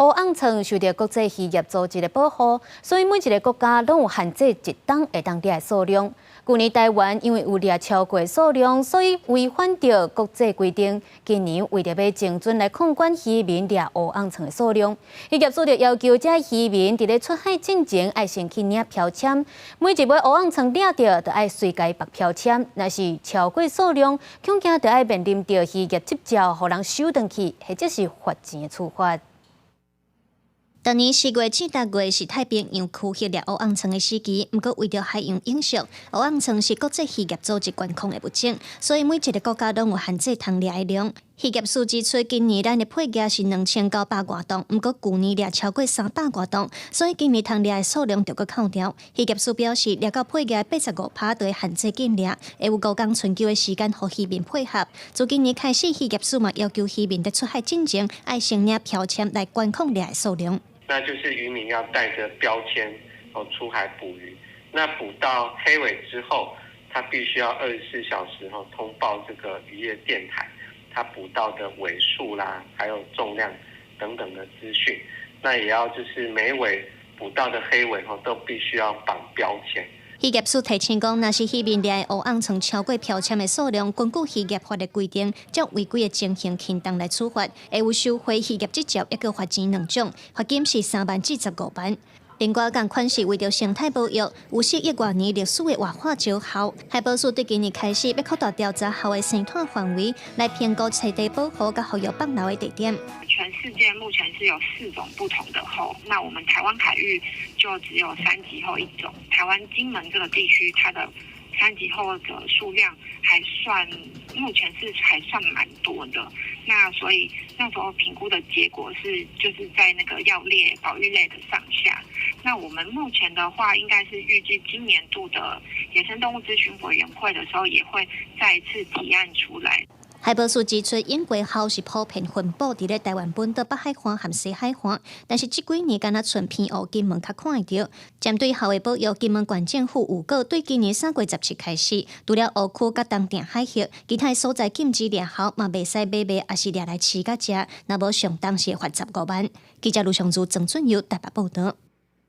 烏甕鯳受著國際漁業組織的保護，所以每一个國家攏有限制一冬會當獵的數量。舊年台灣因為有獵超過數量，所以違反著國際規定。今年為著欲精準來控管漁民獵烏甕鯳的數量，漁業署就要求這漁民佇咧出海進前愛先去領標籤，每一尾烏甕鯳掠著，就愛隨共縛標籤，若是超過數量，恐驚就愛面臨著漁業執照予人收轉去，或者是罰錢的處罰。逐年4月至6月是太平洋區域獵烏甕鯳的時期，毋過為著海洋永續，烏甕鯳是國際漁業組織管控的物種，所以每一个國家攏有限制通獵的量。漁業署指出，今年咱的配額是2900外噸，毋過舊年獵超過300外噸，所以今年通獵的數量著閣扣掉。漁業署表示，獵到配額85%就會限制禁獵，會有5工春秋的時間予漁民配合。自今年開始，漁業署嘛要求漁民佇出海進前愛先領標籤來管控獵的數量。那就是漁民要帶著標籤哦出海捕魚，那捕到黑尾之後，他必須要24小時後通報這個漁業電台，他捕到的尾數啦，還有重量等等的資訊。那也要就是每尾捕到的黑尾後都必須要綁標籤。漁業署提醒講，若是漁民獵的烏甕鯳超過標籤的數量，根據漁業法的規定，照違規的情形輕重來處罰，會有收回漁業執照，抑閣罰錢兩種，罰金是3萬至15萬。另外，仝款是為著生態保育，有4億外年歷史的活化石鱟，海保署對今年開始欲擴大調查鱟的生態範圍，來評估棲地保護佮復育放流的地點。全世界目前是有四種不同的鱟，那我們台灣海域就只有三級鱟一種。台灣金門這個地區，它的三級鱟的數量還算，目前是還算蠻多的。那所以那時候評估的結果是，就是在那個要列保育類的上下。那我們目前的話，應該是預計今年度的野生動物諮詢委員會的時候，也會再一次提案出來。海保署指出，英國鱟是普遍分布佇咧台灣本島北海岸和西海岸，但是這幾年敢若賰澎湖金門較看會著。針對鱟的保育，金門縣政府預告，對今年3月17開始，除了湖區佮東碇海域，其他所在禁止獵鱟，嘛袂使買賣，抑是掠來飼佮食，若無上重是罰15萬。記者盧尚如、曾俊佑台北報導。